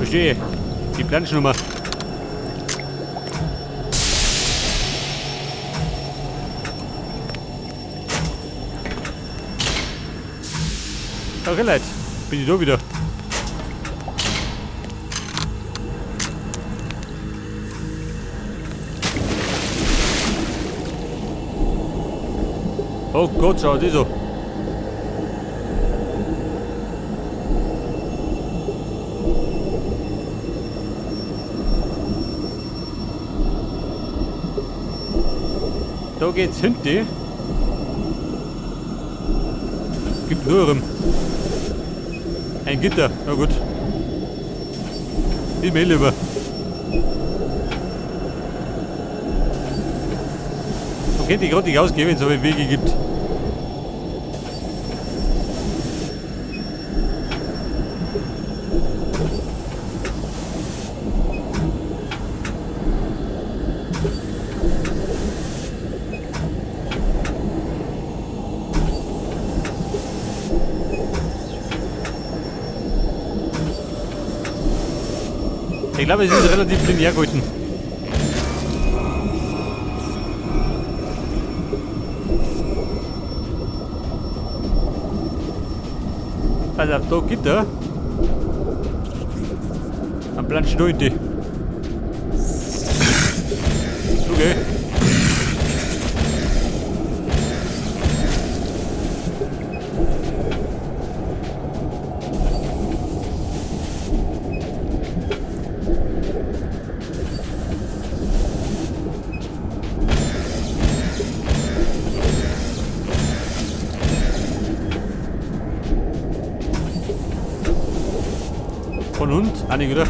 Verstehe. Die Planschnummer. Okay, Leute. Bin ich da wieder. Oh Gott, schau das an. Da geht's hinten. Gibt nur ein Gitter, na gut. Ist mir eh lieber. So könnte ich gerade nicht ausgehen, wenn es aber Wege gibt. Ich glaube, es ist relativ linear gehalten. Also, da Gitter. Am Platz da. Okay. Von Hund? Ah, nicht, oder?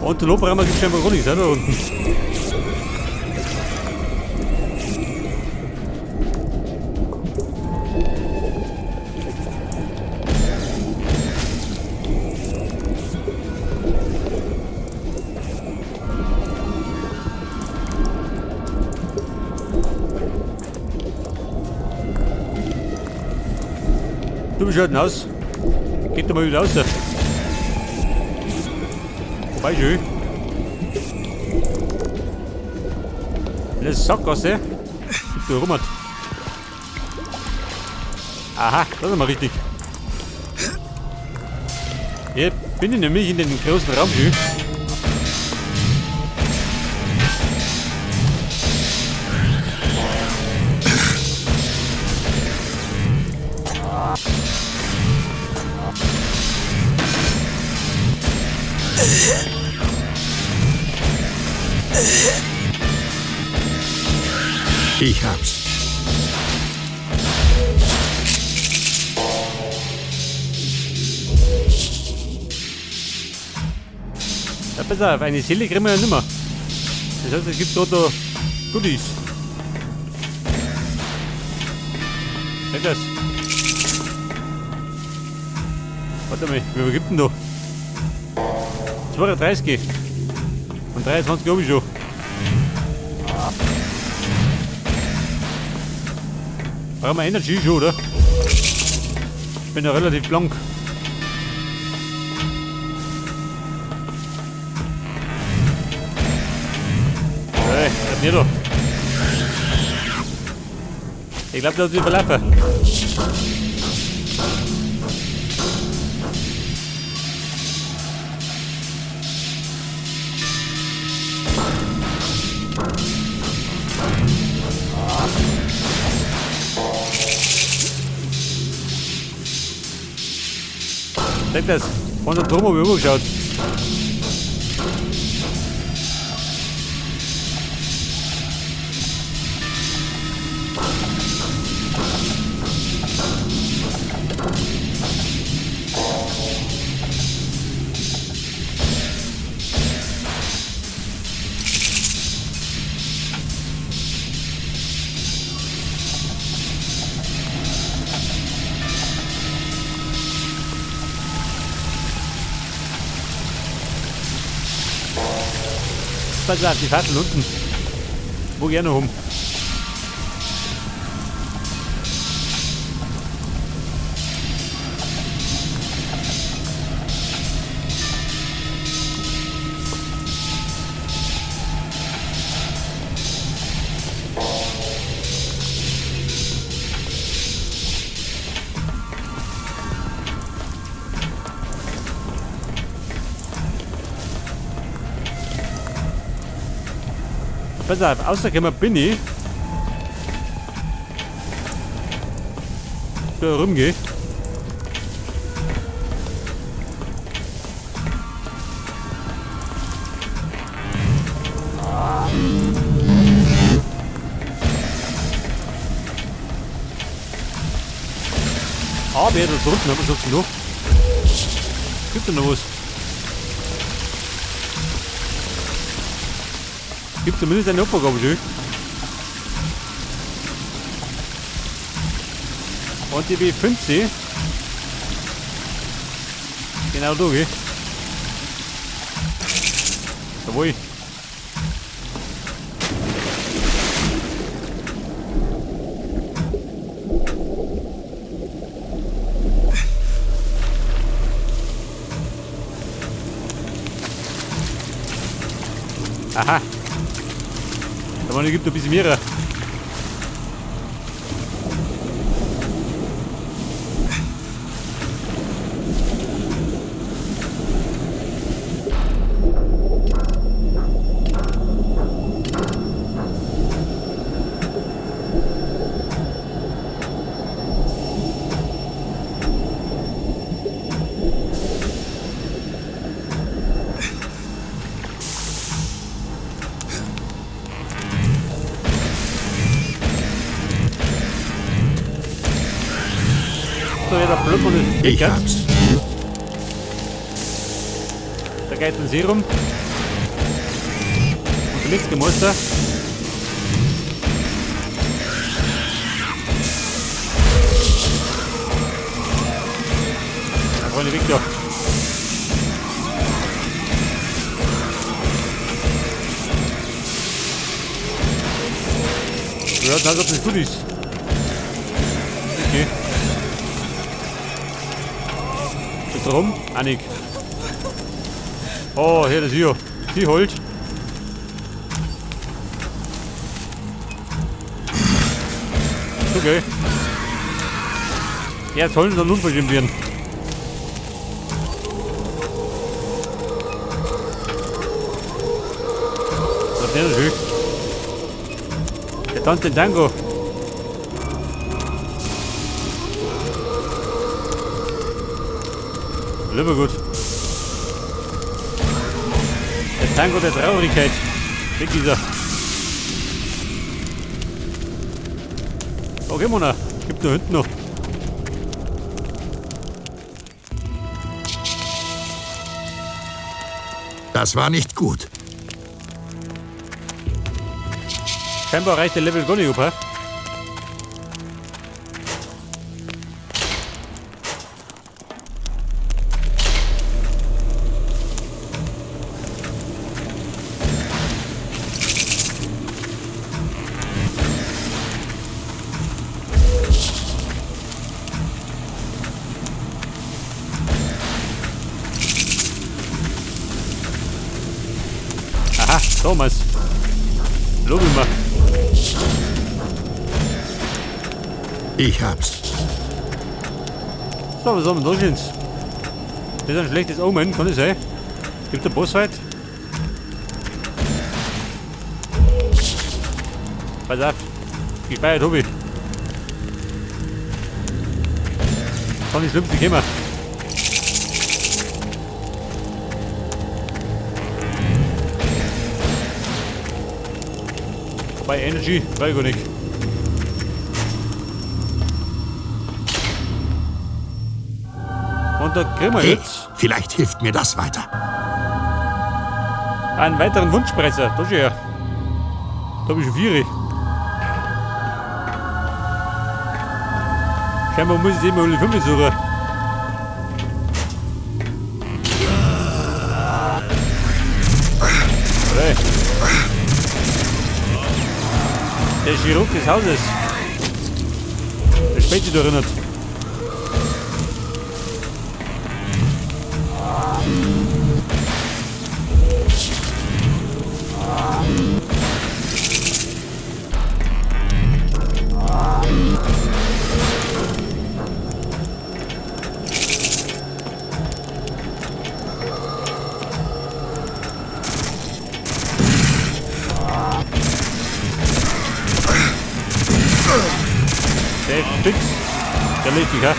Und den Oberhammer gibt es scheinbar gar nichts, oder? Da unten. Du bist halt raus. Geht doch mal wieder raus. Vorbei schön. Das ist Sackgasse. Gibt da rum. Aha, das ist mal richtig. Hier bin ich nämlich in den großen Raum schön. Ich hab's. Ja, pass auf, eine Seele kriegen wir ja nimmer. Das heißt, es gibt da Goodies. Sag das. Warte mal, wie viel gibt denn da? 32. Und 23 hab ich schon. Brauchen wir Energy schon, oder? Ich bin ja relativ blank. Hey, was denn da? Ich glaube, der hat sich überlaufen. Denk das, von der Turm habe ich geschaut. Pass auf, die Fackeln unten. Wo ich auch noch haben. Pass auf, rausgekommen bin ich. Da rumgehe. Aber da drunten haben wir schon noch. Gibt da noch was? Gibt zumindest eine Opfergabe schön. Und die B50. Genau da, gell? Jawohl. Aha. Da gibt ein bisschen mehr. Ich hab's. Da geht ein Serum. Und der Metzgermeister. Da Freunde, weg da. Ja, das ob das gut ist. Okay. Ist rum? Annik. Oh, hier, das hier. Die holt. Okay. Ja, jetzt holen sie dann unverschämt werden. Das ist natürlich. Der tanzt den Tango. Lieber gut. Der Tango der Traurigkeit. Weg dieser. Okay, Mona. Gibt da hinten noch. Das war nicht gut. Scheinbar reicht der Level gar nicht ab, hä? Aha, Thomas. Lob ich mal. Ich hab's. So, was haben wir da schon? Das ist ein schlechtes Omen, kann das sein? Gibt der Bossfight? Pass auf, gespeichert hab ich. Kann nicht schlimmste kommen. Bei Energy, weiß ich gar nicht. Und da kriegen wir Hey, jetzt vielleicht hilft mir das weiter. einen weiteren Wunschpresser. Da schon her. Da hab ich schon 4. Scheinbar muss ich immer alle 5 suchen. Hey. Der Chirurg des Hauses. Der Späti da erinnert. Der ist fix. Der legt sich, ja.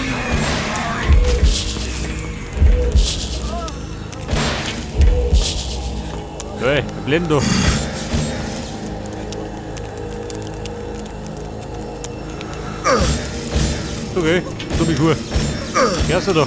Hey, blind du. Okay, du bist gut. Gehst du da?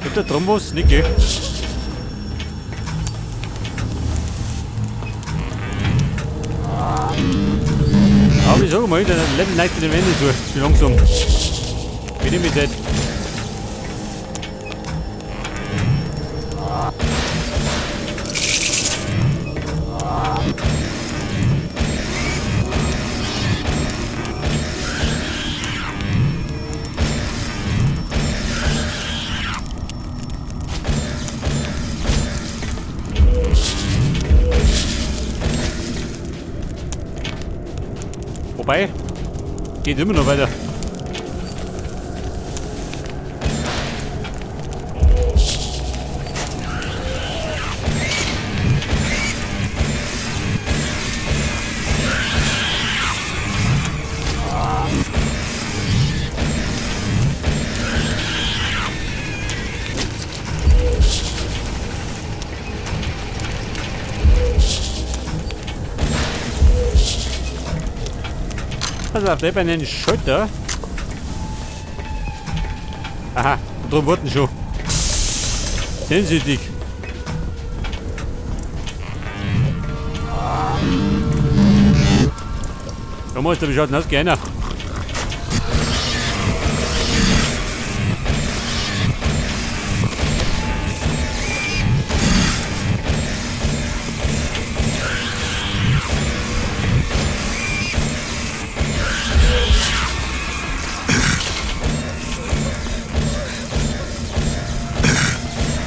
Gibt da drum was? Nicht, gell? Aber ich sag mal, der Level neigt dem Ende zu. Zu langsam. Bin ich mit Zeit. Wobei, geht immer noch weiter. Pass auf, der bei den Schalter. Aha, drum wurden schon. Sensitiv. Da muss der Bescheid aus gehen.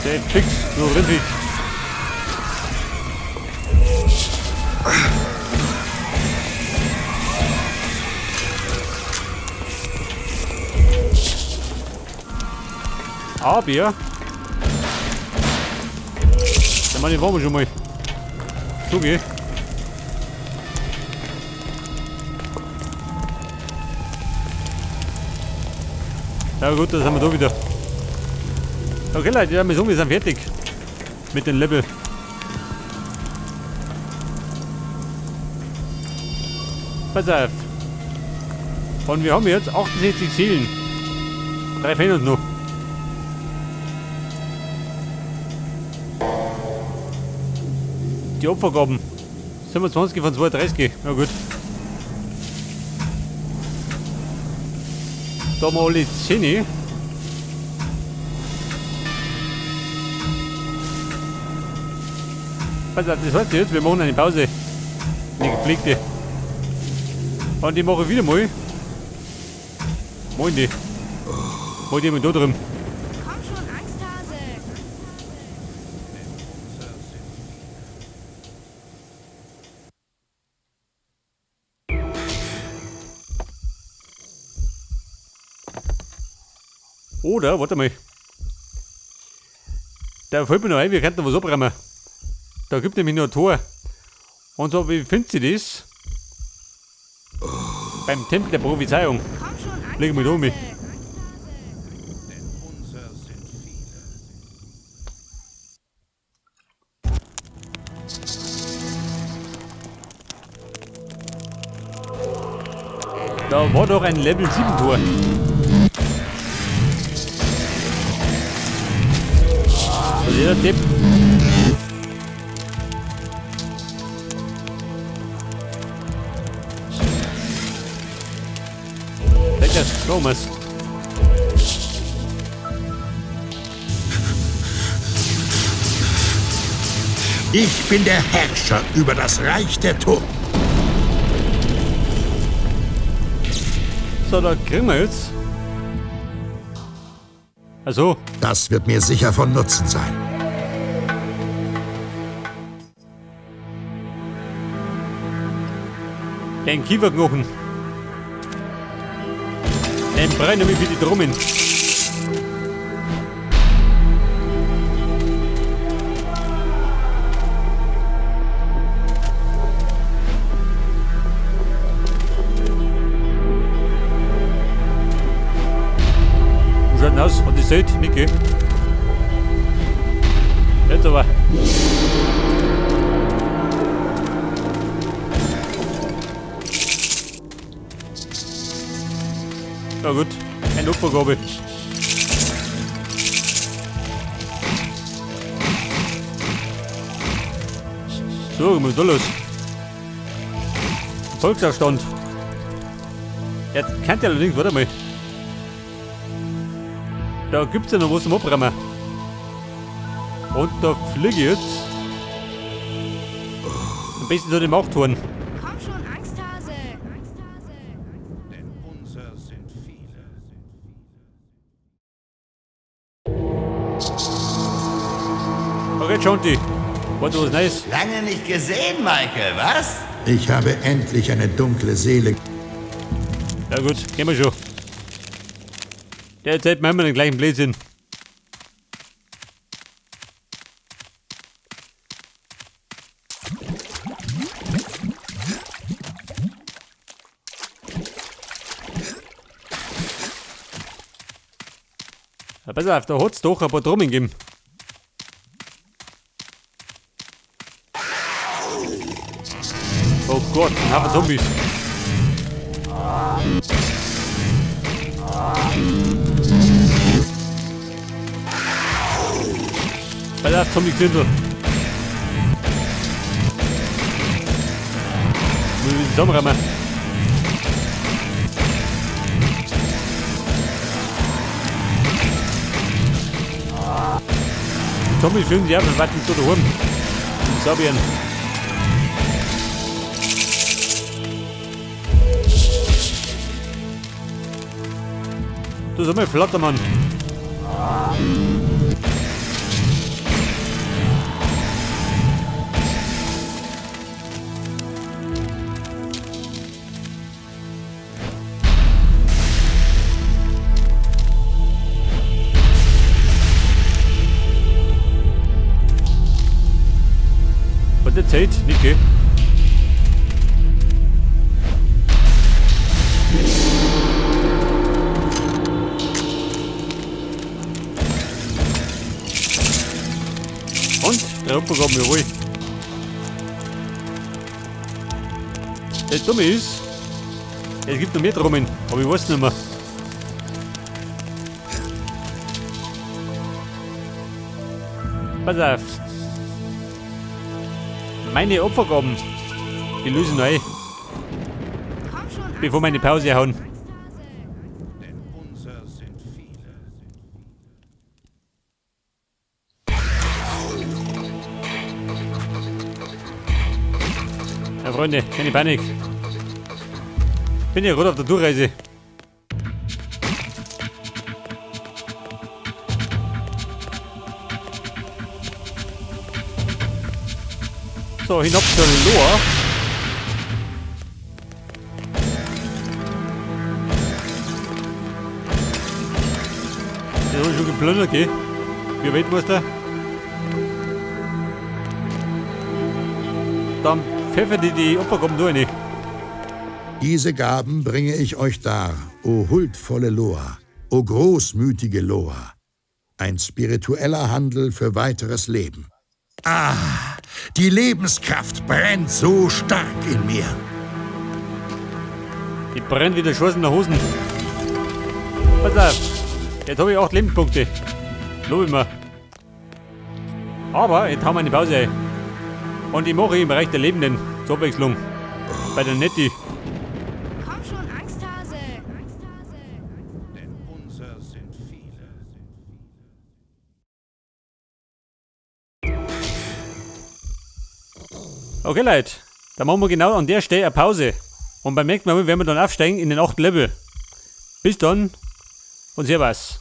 Der fix, so riffig. Aber der Mann, waren wir schon mal. So geht. Ja gut, das haben wir da wieder. Okay Leute, ja, wir sind fertig mit dem Level. Pass auf. Und wir haben jetzt 68 Seelen. 3 fehlen uns noch. Die Opfergaben. 27 von 32. Na gut. Da haben wir alle 10. Pass auf, das heißt jetzt, wir machen eine Pause. Eine gepflegte. Und die mache ich wieder mal. Moin die. Moin die mal da drin. Komm schon, Angsthase. Oder, warte mal. Da fällt mir noch ein, wir könnten was abräumen. Da gibt nämlich noch ein Tor. Und so, wie findet sie das? Beim Tempel der Prophezeiung. Leg mich da um. Da war doch ein Level 7 Tor. Jeder Tipp. Lecker, Thomas. Ich bin der Herrscher über das Reich der Toten. So, da kriegen wir jetzt. Also. Das wird mir sicher von Nutzen sein. Den Kieferknochen. Den brennen wir für die Trommeln. Wie schaut denn aus? Hat die Seht? Nicht, gell? Jetzt aber. Na gut, eine Opfergabe. So, was ist da los? Volksaufstand. Jetzt kennt ihr allerdings, warte mal. Da gibt's ja noch was zum Abräumen. Und da fliege ich jetzt. Am besten zu dem Machthorn. Komm schon, Angsthase. Denn unser sind viele. Okay, Jonty. Warte, was Neues? Lange nicht gesehen, Michael, was? Ich habe endlich eine dunkle Seele. Ja gut, gehen wir schon. Der erzählt mir immer den gleichen Blödsinn. Ja, pass auf, da hat's doch ein paar Trommeln gegeben. Oh Gott, ein Haufen Zombies. Pass auf, Zombie-Gesindel. Muss ich zusammenräumen. Die Zombies fühlen sich einfach warten so daheim. In Serbien. Du sag mal, Flattermann. Und der Zeit, nicht, gell? Und der Opfergaben, jawohl. Das Dumme ist, es gibt noch mehr Trommeln, aber ich weiß nicht mehr. Pass auf. Meine Opfergaben, die löse ich neu, bevor wir eine Pause hauen. Denn unser sind viele. Ja, Freunde, keine Panik. Bin ja gerade auf der Durchreise. So, hinab zur Loa. Das hab ich schon geplündert, gell? Wie weit muss der? Dann pfeffern die die Opfergaben da rein. Diese Gaben bringe ich euch dar, o huldvolle Loa, o großmütige Loa. Ein spiritueller Handel für weiteres Leben. Ah, die Lebenskraft brennt so stark in mir. Die brennt wie der Schuss in der Hosen. Pass auf, jetzt hab ich 8 Lebenspunkte. Lob ich mir. Aber jetzt haben wir eine Pause. Und ich mache im Bereich der Lebenden zur Abwechslung. Bei der Nettie. Komm schon, Angsthase. Denn unser sind viele. Okay, Leute. Dann machen wir genau an der Stelle eine Pause. Und beim nächsten Mal werden wir dann aufsteigen in den 8. Level. Bis dann und Servus.